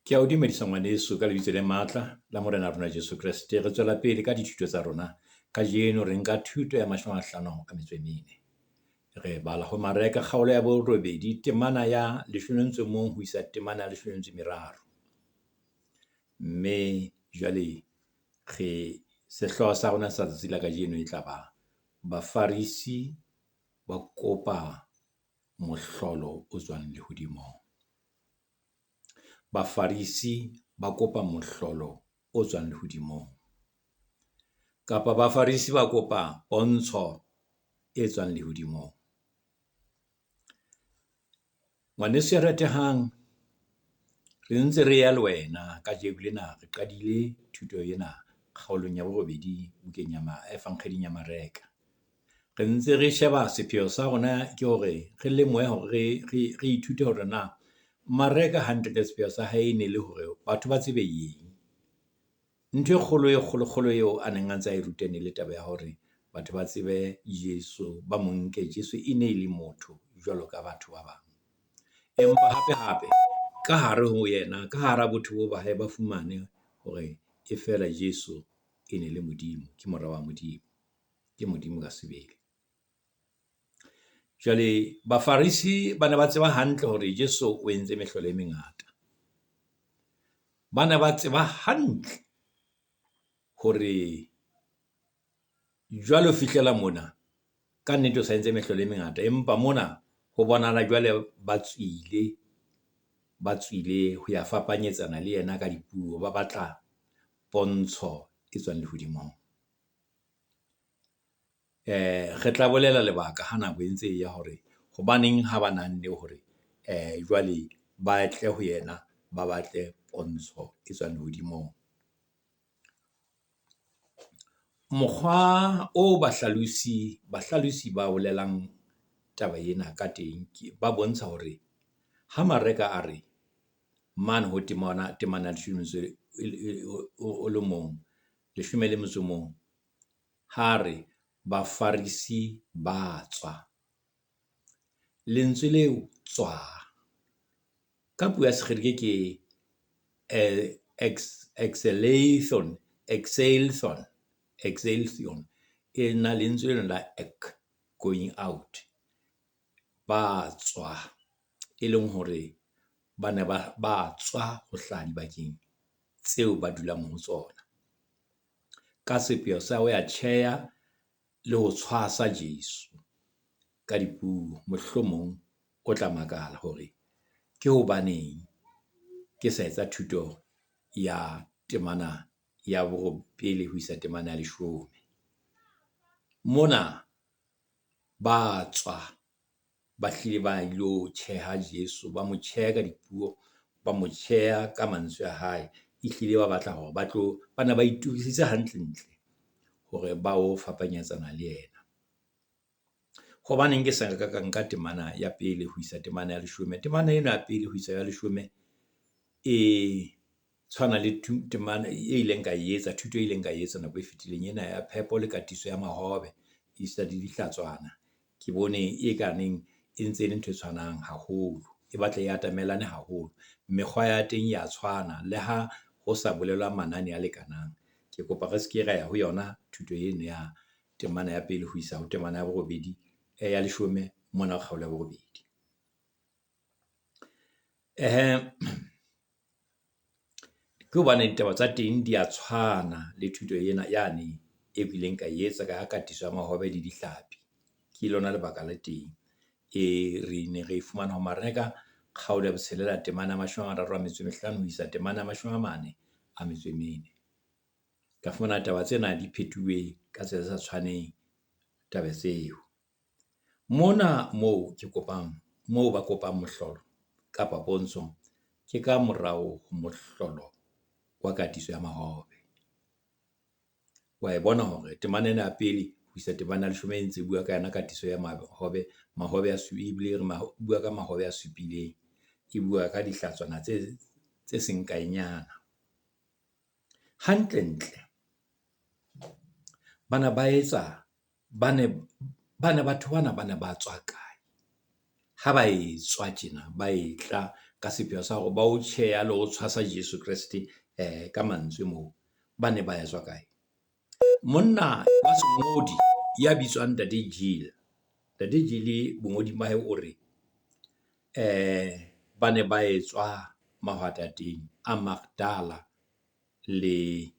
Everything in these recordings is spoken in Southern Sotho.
Ke a o dumedisa ngwaneso ka lebitso le matla la Morena rona Jesu Kreste. Re tswela pele ka dithuto tsa rona. Kajeno re nka thuto ya 54. Re bala ho Mareka kgaolo ya borobedi temana ya 11 ho isa temana ya 13. Mme jwale re sehlooho sa rona sa tsatsi la kajeno e tla ba Bafarisi ba kopa mohlolo o tswang lehodimong. Bafarisi ba kopa mohlolo o tswang lehodimong. Kapa Bafarisi ba kopa pontsho e tswang lehodimong. Ngwaneso ya ratehang, re ntse re ya le wena kajeko lena re qadile thuto ena kgaolong ya borobedi bukeng ya Efankgeding ya Mareka. Re ntse re sheba sepheo sa rona ke hore re lemohe hore re ithute hore na Mareka hantle sepheo sa hae e ne le hore batho ba tsebe eng. Ntho e kgolo e kgolo kgolo eo a neng a ntse a e ruta e ne le taba ya hore batho ba tsebe Jesu, ba mo nke Jesu e ne le motho jwalo ka batho ba bang. Empa hape hape ka hare ho yena, ka hara botho boo ba hae, ba fumane hore e feela Jesu e ne le Modimo, ke mora wa Modimo, ke Modimo ka sebele. Jwale Bafarisi ba ne ba tseba hantle hore Jesu o entse mehlolo e mengata. Ba ne ba tseba hantle hore jwale ho fihlela mona, ka nnete o sa entse mehlolo e mengata. Empa mona ho bonahala jwale ba tswile, ba tswile ho ya fapanyetsana le yena ka dipuo. Ba batla pontsho e tswang lehodimong. Re tla bolela lebaka ha nako e ntse e ya hore hobaneng ha ba nahanne hore jwale ba tle ho yena, ba batle pontsho e tswang lehodimong. Mokgwa oo bahlalosi, bahlalosi ba bolelang taba ena ka teng, ke ba bontsha hore ha Mareka a re mane ho temana temana o le mong, 11, ha re Bafarisi ba tswa. Lentswe leo tswa, ka puo ya Sekgerike ke exeilthon, exeilthion. E na lentswe lena la ek, going out. Ba tswa, e leng hore ba ne ba ba tswa ho hlaha dibakeng tseo ba dulang ho tsona. Ka sepheo sa ho ya tjheha le ho tshwasa Jesu ka dipuo. Mohlomong o tla makala hore ke hobaneng ke sa etsa thuto ya temana ya pele ho isa temana ya 10. Mona ba tswa, ba hlile ba ilo tjheha Jesu, ba mo tjheha ka dipuo, ba mo tjheha ka mantswe a hae. Ehlile ba batla hore ba tlo, ba ne ba itokisitse hantle-ntle hore ba o fapanyetsana le yena. Hobaneng ke sa ka ka nka temana ya pele ho isa temana ya 10. Temana ena ya pele ho isa ya 10 e tshwana le temana e ileng ka e etsa, thuto e ileng ka etsa nako e fetileng ena ya phepo le katiso ya mahobe, esita le dihlatswana. Ke bone e ka neng e ntse e le ntho e tshwanang haholo, e batla e atamelane haholo. Mekgwa ya teng ya tshwana le ha ho sa bolelwa manane a lekanang. Ke kopa re seke ra ya ho yona thuto eno ya temana ya pele ho isa ho temana ya borobedi, ya 10 mona ho kgaolo ya borobedi. Ke hobane ditaba tsa teng di a tshwana le thuto ena yane e kileng ka etsa ka katiso ya mahobe le dihlapi. Ke lona lebaka la teng. E re ne re fumana ho Mareka kgaolo ya botshelela temana ya 35 ho isa temana ya 44. Ka fumana taba tsena di phethuwe ka tsela tse sa tshwaneng taba tseo. Mona moo ke kopang, moo ba kopang mohlolo kapa pontsho, ke ka morao ho mohlolo wa katiso ya mahobe. Wa e bona hore temana ena ya pele ho isa temana ya 10 e ntse e bua ka yona katiso ya mahobe, mahobe a ebile e re bua ka mahobe a supileng. E bua ka dihlatswana tse seng kaenyana. Hantle-ntle bana ba etsa, ba ne ba ne batho bana ba ne ba tswa kae? Ha ba etswa tjena, ba e tla ka sepheo sa hore ba o tjheya le ho tshwasa Jesu Kreste ka mantswe moo. Ba ne ba etswa kae? Monna wa sengodi ya bitswang Ntate Gill, Ntate Gill bongoding ba hae o re ba ne ba etswa mahwatateng a Magdala le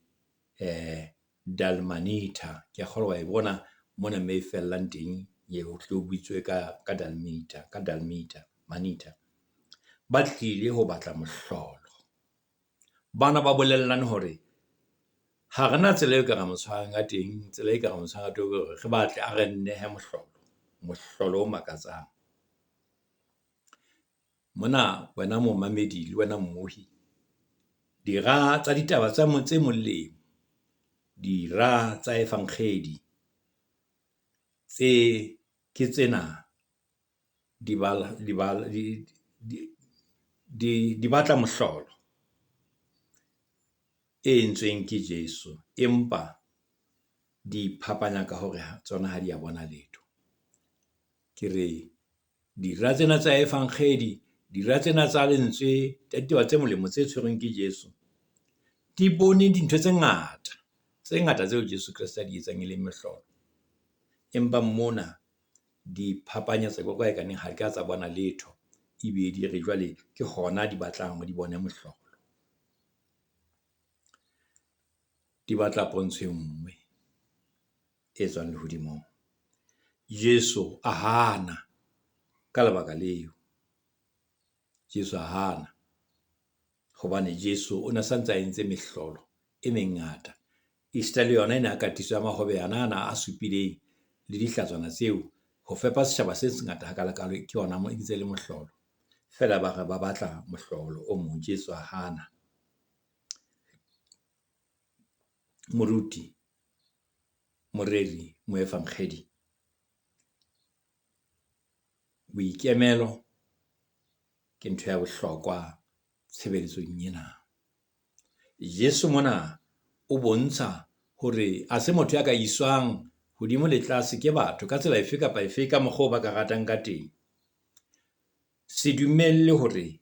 Dalmanitha. Ke a kgolwa wa e bona mona moo e fellang teng ho tle ho bitswe ka Dalmanitha. Ba tlile ho batla mohlolo. Bana ba bolellane hore ha rena tsela eo ka re mo tshwarang ka teng, tsela e ka re mo tshwarang ka teng ke hore re batle a re nehe mohlolo, mohlolo o makatsang. Mona wena momamedi le wena mmohi, dira tsa ditaba tse molemo, dira tsa efankgedi tse, ke tsena di di batla mohlolo e entsweng ke Jesu. Empa di iphapanya ka hore tsona ha di a bona letho. Ke re dira tsena tsa efankgedi, dira tsena tsa lentswe tsa ditaba tse molemo tse tshwerweng ke Jesu, di bone dintho tse ngata, tse ngata tseo Jesu Kreste a di etsang e leng mehlolo. Empa mona di iphapanyetsa ekaneng ha di ka tsa bona letho. Ebile di re jwale ke hona di batlang hore di bone mohlolo. Di batla pontsho e nngwe e tswang lehodimong. Jesu a hana ka lebaka leo. Jesu a hana hobane Jesu o ne sa ntse a entse mehlolo e mengata. Esita le yona ena ya katiso ya mahobe ana ana a supileng le dihlatswana tseo, ho fepa setjhaba se sengata hakalokalo ke yona e ntse le mohlolo. Feela ba re ba batla mohlolo o mong, Jesu a hana. Moruti, moreri, moefankgedi, boikemelo ke ntho ya bohlokwa tshebeletsong ena. Jesu mona o bontsha hore ha se motho ya ka iswang hodimo le tlase ke batho ka tsela efe kapa efe ka mokgwa oo ba ka ratang ka teng. Se dumelle hore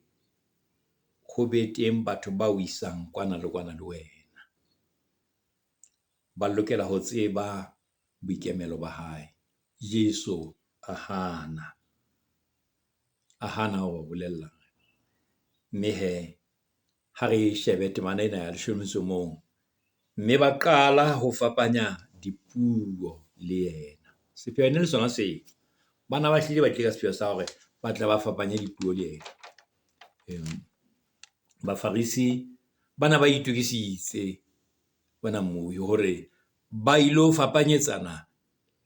ho be teng batho ba o isang kwana le kwana le wena. Ba lokela ho tseba boikemelo ba hae. Jesu a hana, a hana ho bolella. Mme hee, ha re shebe temana ena ya leshome le motso o mong. Mme ba qala ho fapanya dipuo le yena. Sepheo e ne le sona seo. Bana ba hlile ba tlile ka sepheo sa hore ba tle ba fapanye dipuo le yena. Bafarisi bana ba itokisitse wena hore ba ilo fapanyetsana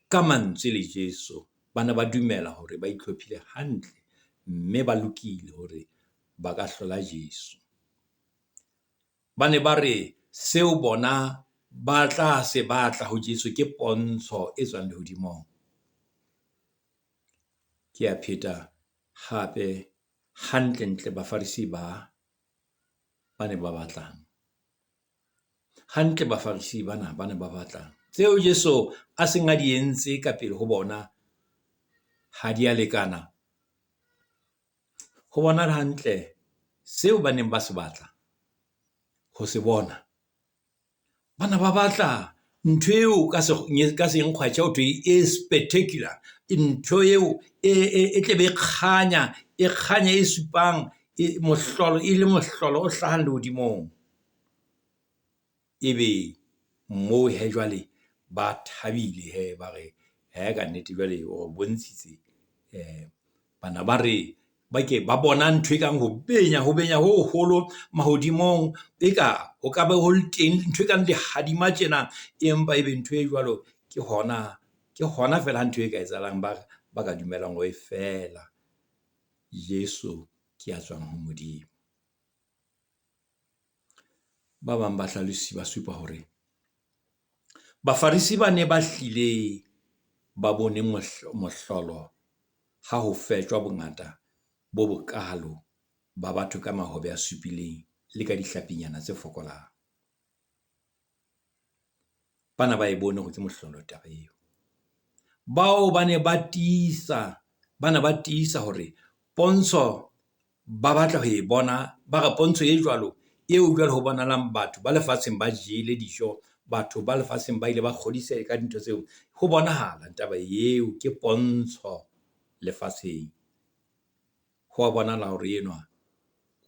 ka mantswe le Jesu. Bana ba dumela hore ba itlhophile hantle mme ba lokile hore ba ka hlola Jesu. Ba ne ba re seo bona ba tla se batla ho Jesu ke pontsho e tswang lehodimong. Ke a pheta hape, hantlentle Bafarisi ba ne ba batlang? Hantle Bafarisi bana ba ne ba batlang? Tseo Jesu a seng a di entse ka pele ho bona ha di a lekana. Ho bonahala hantle seo ba neng ba se batla ho se bona. Bana ba batla ntho eo ka senkgwetjhe ho thwe e spectacular. Ntho eo e tle be kganya, e kganya e supang mohlolo, e le mohlolo o hlahang lehodimong. Ebe moo hee jwale ba thabile hee, ba re he kannete jwale o re bontshitse bana ba re ba ke ba bona ntho e kang ho benya, ho benya ho hoholo mahodimong. Eka ho ka be ho le teng ntho e kang lehadima tjena, empa ebe ntho e jwalo ke hona, ke hona feela ha ntho e ka etsahalang ba ka dumelang hore feela Jesu ke ya tswang ho Modimo. Ba bang bahlalosi ba supa hore Bafarisi ba ne ba hlile ba bone mohlolo ha ho fetjwa bongata bo bokalo ba batho ka mahobe a supileng le ka dihlapinyana tse fokolang. Bana ba e bone hore ke mohlolo taba eo. Bao ba ne ba tiisa, ba ne ba tiisa hore pontsho Ba batla ho e bona, ba re pontsho e jwalo eo jwale ho bonahalang batho ba lefatsheng ba jele dijo, batho ba lefatsheng ba ile ba kgodiseha ka dintho tseo. Ho bonahala taba eo ke pontsho lefatsheng. Ho wa bonahala hore enwa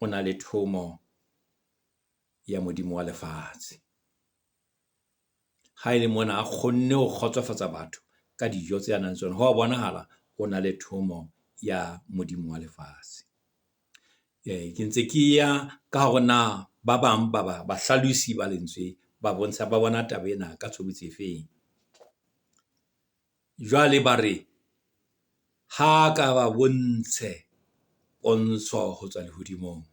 o na le thomo ya Modimo wa lefatshe. Ha e le mona a kgonne ho kgotsofatsa batho ka dijo tse a nang le tsona, ho wa bonahala o na le thomo ya Modimo wa lefatshe. Ke ntse ke ya ka hore na ba bang ba bahlalosi ba lentswe ba bontsha, ba bona taba ena ka tshobotsi efeng. Jwale ba re ha ka ba bontshe pontsho ho tswa lehodimong.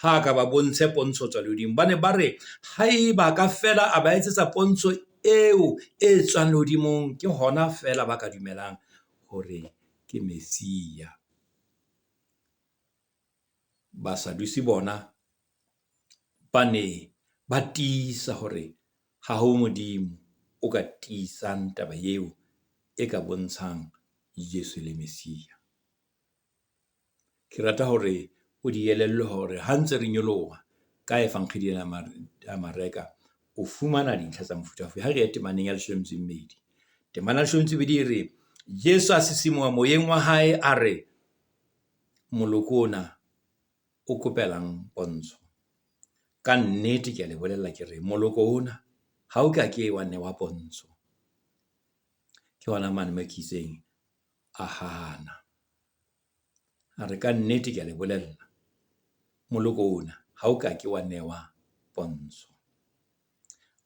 Ha ka ba bontshe pontsho ho tswa lehodimo. Ba ne ba re haeba ka feela a ba etsetsa pontsho eo e tswang lehodimong, ke hona feela ba ka dumelang hore ke Mesia. Basadusi bona ba ne ba tiisa hore ha ho Modimo o ka tiisang taba eo e ka bontshang Jesu e le Mesia. Ke rata hore o di elellwe hore ha ntse re nyoloha ka efankgedi ena ya Mareka, o fumana dintlha tsa mofuta . Ha re ye temaneng ya leshome le metso e mmedi. Temana ya leshome le metso e mmedi e re, Jesu a sisimoha moyeng wa hae, a re moloko ona o kopelang pontsho? Kannete, ke a le bolella, ke re moloko ona ha o ka ke wa newa pontsho. Ke hona mane moo ke itseng a hana. A re kannete, ke a le bolella, moloko ona ha o ka ke wa newa pontsho.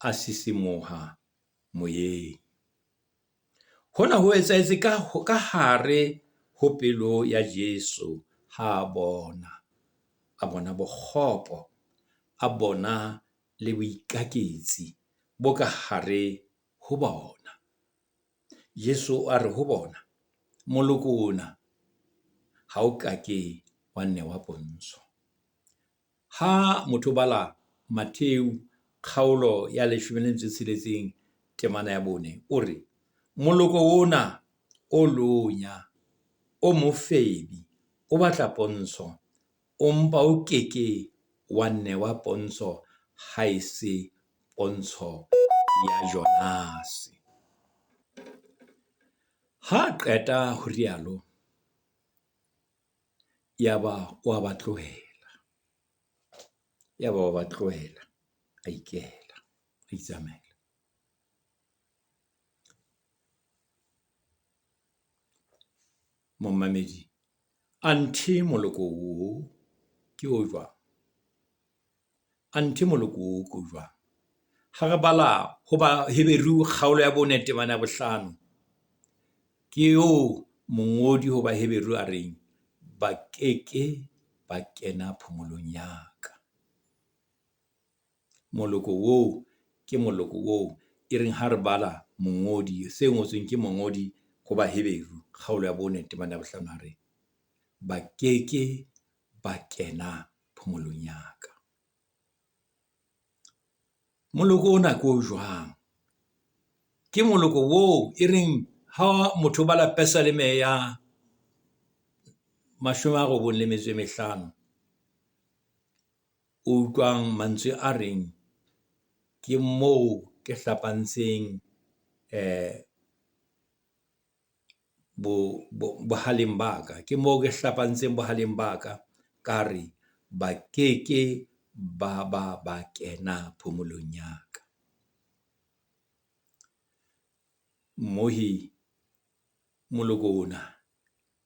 A sisimoha moyeng. Hona ho etsahetse ka hare ho pelo ya Jesu ha a bona. A bona bokgopo, a bona le boikaketsi bo ka hare ho bona. Jesu a re ho bona, moloko ona ha o ka ke wa newa pontsho. Ha motho o bala Matheu kgaolo ya leshome le metso e tsheletseng temana ya 4, o re moloko ona o lonya, o mofebi, o batla pontsho, o mpa o keke wa newa pontsho ha e se pontsho ya Jonase. Ha qeta ho rialo, yaba wa ba tlohela. Yaba wa ba tlohela, a ikela, a itsamaela. Momamedi, anthe moloko oo ke o jwang? Anthe moloko oo ke o jwang? Ha re bala ho Baheberu kgaolo ya 4 temana ya 5, ke eo mongodi ho Baheberu a reng, ba keke ba kena phomolong ya ka. Moloko oo ke moloko oo e reng ha re bala mongodi, se ngotsweng ke mongodi ho Baheberu kgaolo ya 4 temana ya 5 a re, ba keke ba kena phomolong ya ka. Moloko ona ke o jwang? Ke moloko oo e reng ha motho o bala Pesaleme ya 95, o utlwang mantswe a reng, ke moo ke hlapantseng bohaleng ba ka. Ke moo ke hlapantseng bohaleng ba ka, ka re ba keke ba ba ba kena phomolong ya ka. Mmohi, moloko ona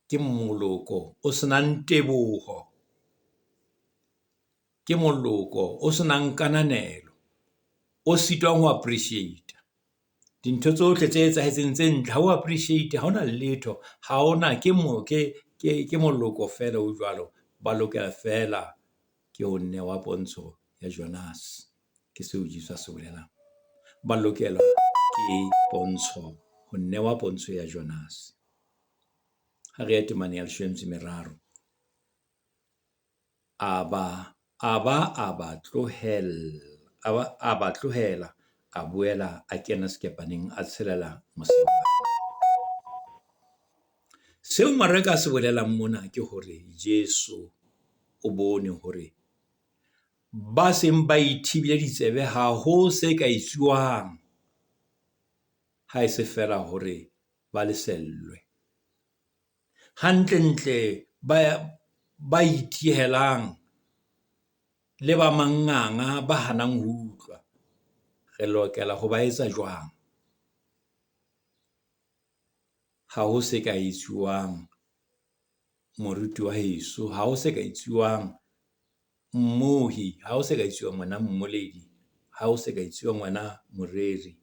ke moloko o senang teboho. Ke moloko o senang kananelo, o sitwang ho appreciate-a dintho tsohle tse etsahetseng tse ntle. Ha o appreciate, ha hona letho. Ha hona ke ke moloko feela o jwalo. Ba lokela feela ke ho newa pontsho ya Jonas. Ke seo Jesu a se bolelang. Ba lokela ke pontsho, ho newa pontsho ya Jonas. Ha re ye temaneng ya leshome le metso e meraro. A ba a ba a ba tlohella, a ba a ba tlohela, a boela a kena sekepaneng a tshelela mose. Seo Mareka a se bolelang mona ke hore Jesu. o bone hore ba seng ba ithibile ditsebe ha ho se ka etsuwang ha e se feela hore ba lesellwe. Hantlentle ba itihelang le ba manganga ba hanang ho utlwa, re lokela ho ba etsa jwang? Ha ho se ka etsuwang moruti wa heso, ha ho se ka etsuwang mmohi, ha ho se ka etsuwang wena mmoledi, ha ho se ka etsuwang wena moreri.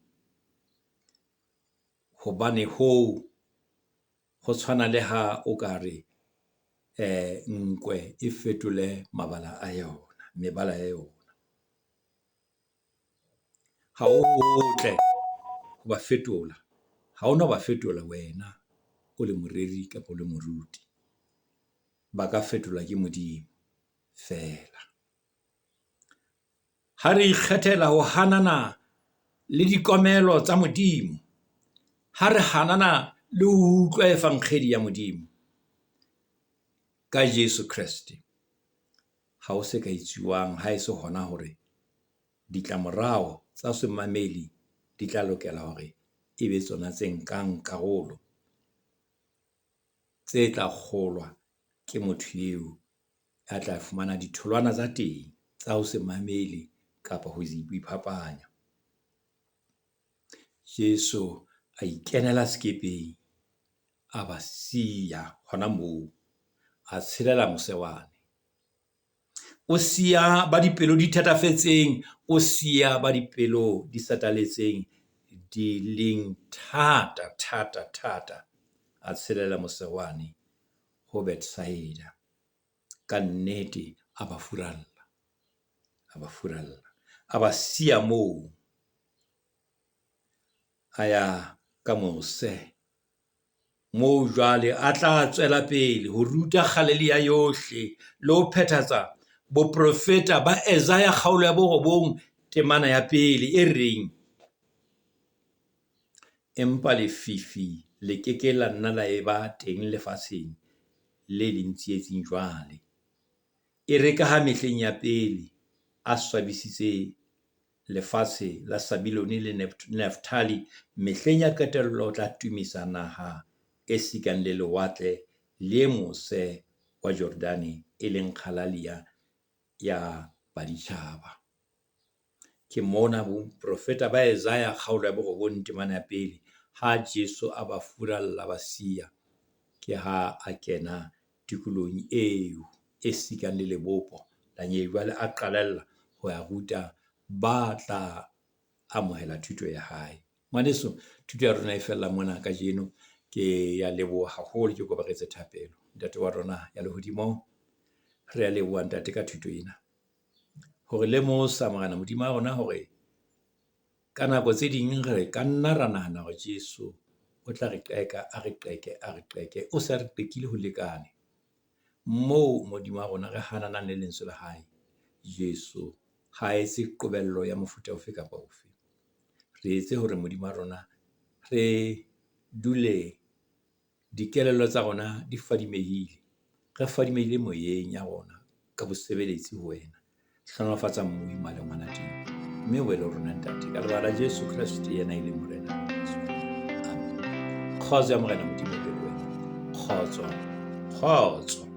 Hobane hoo ho tshwana le ha o ka re nkwe e fetole mabala a yona, mebala ya yona. Ha ho hotle ho ba fetola. Ha hona ba fetola wena o le moreri kapa o le moruti. Ba ka fetolwa ke Modimo feela. Ha re ikgethela ho hanana le dikomelo tsa Modimo, ha re hanana le ho utlwa efankgedi ya Modimo ka Jesu Kreste, ha ho se ka etsuwang ha e se hona hore ditlamorao tsa se mamele di tla lokela hore e be tsona tse nkang karolo, tse tla kgolwa ke motho eo a tla fumana ditholwana tsa teng tsa ho se mamele kapa ho iphapanya. Jesu a ikenela sekepeng, a ba siya hona moo, a tshelela mose wane. O siya ba dipelo di thatafetseng, o siya ba dipelo di satalletseng, di leng thata, thata, thata. A tshelela mose wane ho Bethsaida. Ka nnete a ba furalla, a ba furalla, a ba siya moo. A ya ka mose moo jwale a tla tswela pele ho ruta Galilea yohle le ho phethahatsa boprofeta ba Esaia kgaolo ya 9 temana ya 1 e reng, empa lefifi le ke ke la nna la eba teng lefatsheng le leng tsietsing jwale. Erekaha mehleng ya pele a swabisitse lefatshe la Sabulone le Nefthali, mehleng ya qetello o tla tumisa naha e sikang le lewatle le mose wa Jordane, e leng Galilea ya baditjhaba. Ke mona boprofeta ba Esaia kgaolo ya 9 temana ya 1, ha Jesu a ba furalla, ba siya, ke ha a kena tikolohong eo e sikang le lebopo la jwale a qalella ho ya ruta ba tla amohela thuto ya hae. Ngwaneso, thuto ya rona e fella mona kajeno. Ke ya leboha haholo, ke kopa re etse thapelo. Ntate wa rona ya lehodimong, re a leboha Ntate ka thuto ena. Hore lemosa Morena Modimo wa rona hore ka nako tse ding re ka nna ra nahana hore Jesu o tla re qeka, a re qeke, a re qeke. O se a re qekile ho lekane. Moo Modimo wa rona re hananang le lentswe la hae, Jesu ha etse qobello ya mofuta ofe kapa ofe. Re etse hore Modimo wa rona re dule dikelello tsa rona di fadimehile. Re fadimehile moyeng ya rona ka bosebeletsi ho wena. Hlohonolofatsa mmui male ngwana teng. Mme o be le rona Ntate. Ka lebaka la Jesu Kreste yena e leng Morena. Amen. Kgotso ya Morena Modimo e be le wena. Kgotso. Kgotso.